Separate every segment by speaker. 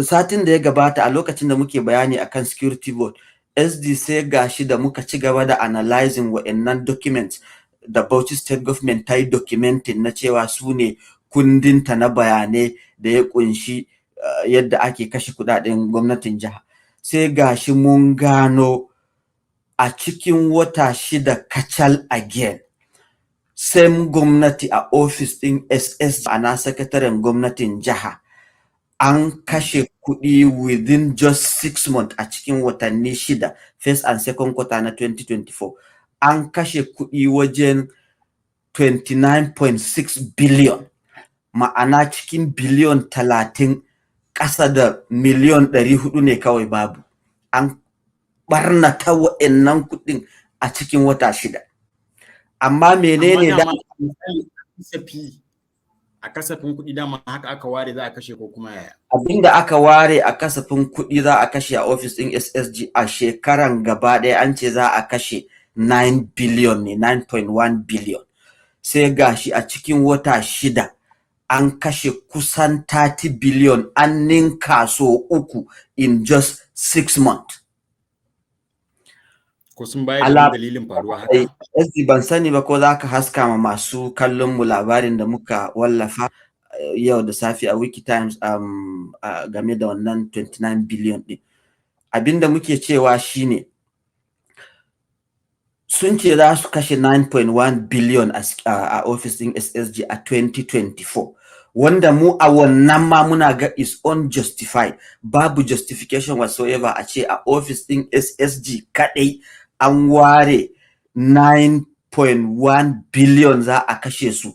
Speaker 1: Satin da ya gabata, a lokacin da muke bayani akan security vote, SD, sai gashi da muka ci gaba da analyzing wa'annan documents da Bauchi State Government ta yi documenting na cewa su ne kundinta na bayanai da ya kunshi yadda ake kashe kudaden gwamnatin jiha, sai gashi mun gano a cikin wata 6 kacal, again same gwamnati, a ofis ɗin SS ana sakataren gwamnatin jiha, an kashe kuɗi within just 6 months, a cikin watanni 6, first and second quarter na 2024, an kashe kuɗi wajen 29.6 billion. Ma'ana cikin biliyon 30, ƙasa da miliyon 400 ne kawai babu. An ɓarnata wa'annan kuɗin a cikin wata 6. Amma menene
Speaker 2: da a kasafin kuɗi dama haka aka ware za a kashe, ko kuma yaya?
Speaker 1: Abinda aka ware a kasafin kuɗi za a kashe a ofis ɗin SSG a shekaran gaba ɗaya, an ce za a kashe 9 billion ne, 9.1 billion. Sai gashi a cikin wata 6 an kashe kusan 30 billion, an ninka so uku in just 6 months.
Speaker 2: Ko sun bayar da dalilin faruwa haka?
Speaker 1: SD, ban sani ba ko za ka haska ma masu kallon mu labarin da muka wallafa yau da safe a Wiki Times game da wannan 29 billion din. Abinda muke cewa shine, sun ce za su kashe 9.1 billion a office din SSG a 2024, wanda mu a wannan ma muna ga is unjustified, babu justification whatsoever a ce a office din SSG kadai an ware 9.1 billion za a kashe su,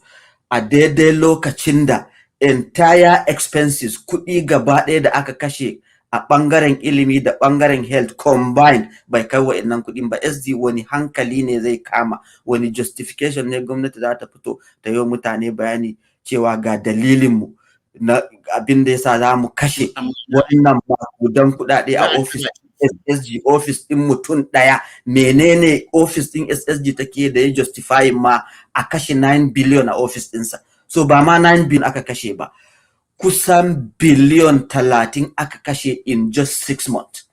Speaker 1: a daidai lokacin da entire expenses, kuɗi gaba ɗaya da aka kashe a ɓangaren ilimi da ɓangaren health combined, bai kai wa'innan kuɗin ba. SD, wani hankali ne zai kama, wani justification ne gwamnati za ta fito ta yi wa mutane bayani cewa ga dalilinmu na abin da yasa za mu kashe wannan makudan kuɗaɗe a office SSG, office ɗin mutum ɗaya? Menene office ɗin SSG take da ya justify ma a kashe 9 billion a office ɗinsa? So ba ma 9 billion aka kashe ba, kusan biliyon 30 aka kashe in just 6 months.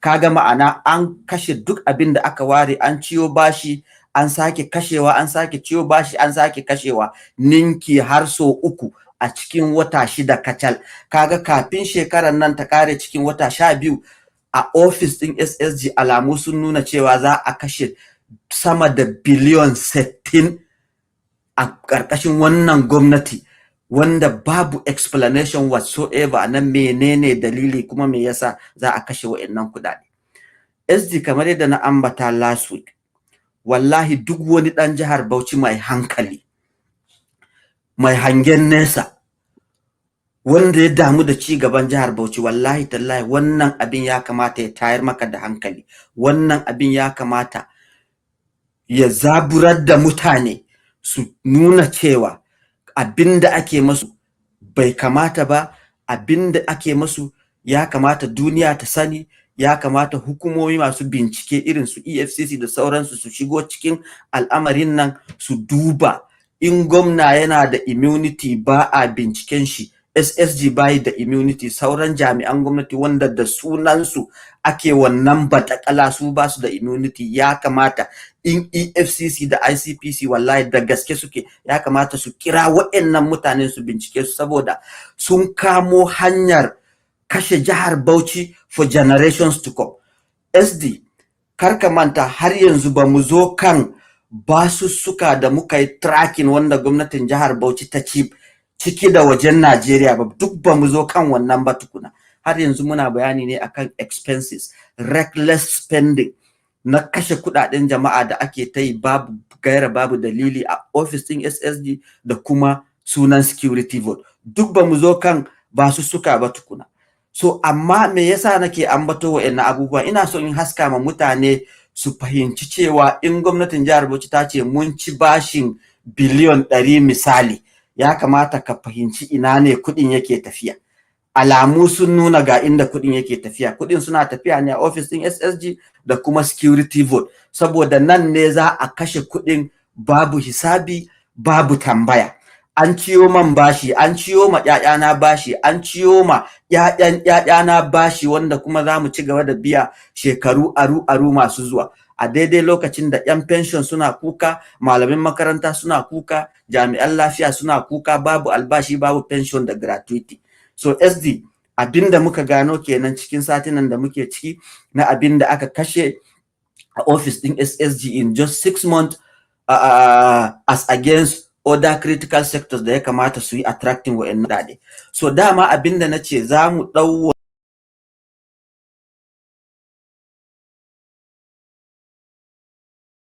Speaker 1: Kaga ma'ana an kashe duk abin da aka ware, an ciyo bashi, an sake kashewa, an sake ciyo bashi, an sake kashewa, ninki har so uku a cikin wata 6 kacal. Kaga kafin shekarar nan ta kare, cikin wata 12, a ofis ɗin SSG alamu sun nuna cewa za a kashe sama da biliyon 60 a ƙarƙashin wannan gwamnati, wanda babu explanation whatsoever na menene dalili kuma me yasa za a kashe wa'annan kuɗaɗe. SD, kamar yadda na ambata last week, wallahi duk wani ɗan jihar Bauchi mai hankali, mai hangen nesa, wanda ya damu da ci gaban jihar Bauchi, wallahi tallahi wannan abin ya kamata ya tayar maka da hankali. Wannan abin ya kamata ya zaburar da mutane su nuna cewa abin da ake masu bai kamata ba. Abin da ake masu ya kamata duniya ta sani, ya kamata hukumomi masu bincike irin su EFCC da sauransu su shigo cikin al'amarin nan su duba. In gwamna yana da immunity, ba a binciken shi, SSG bayi da immunity, sauran jami'an gwamnati wanda da sunansu ake wannan batakala su ba su da immunity, ya kamata in EFCC da ICPC wallahi da gaske suke, ya kamata su kira waɗannan mutanen su bincike su, saboda sun kamo hanyar kashe jihar Bauchi for generations to come. SD, kar ka manta, har yanzu ba mu zo kan basussuka da muka yi tracking wanda gwamnatin jihar Bauchi ta ci ciki da wajen Najeriya ba. Duk ba mu zo kan wannan ba tukuna. Har yanzu muna bayani ne akan expenses, reckless spending na kashe kudaden jama'a da ake ta yi babu gaira babu dalili a office din SSG da kuma sunan security vote. Duk ba mu zo kan basussuka ba tukuna. So amma me yasa nake ambato wa'annan abubuwa? Ina so in haska ma mutane su fahimci cewa in gwamnatin jihar Bauchi ta ce mun ci bashin biliyon 100 misali, ya kamata ka fahimci ina ne kuɗin yake tafiya. Alamu sun nuna ga inda kuɗin yake tafiya. Kuɗin suna tafiya ne a office ɗin SSG da kuma security vote, saboda nan ne za a kashe kuɗin babu hisabi, babu tambaya. An ciyo man bashi, an ciyo ma ƴaƴana bashi, an ciyo ma ƴaƴan ƴaƴana bashi, wanda kuma za mu ci gaba da biya shekaru aru aru masu zuwa, a daidai lokacin da 'yan pension suna kuka, malamin makaranta suna kuka, jami'an lafiya suna kuka, babu albashi, babu pension da gratuity. So SD, abinda muka gano kenan cikin satinan da muke ciki na abinda aka kashe a office din SSG in just 6 months as against other critical sectors da ya kamata su yi attracting wa'annan kuɗaɗe. So dama abinda na ce za mu ɗau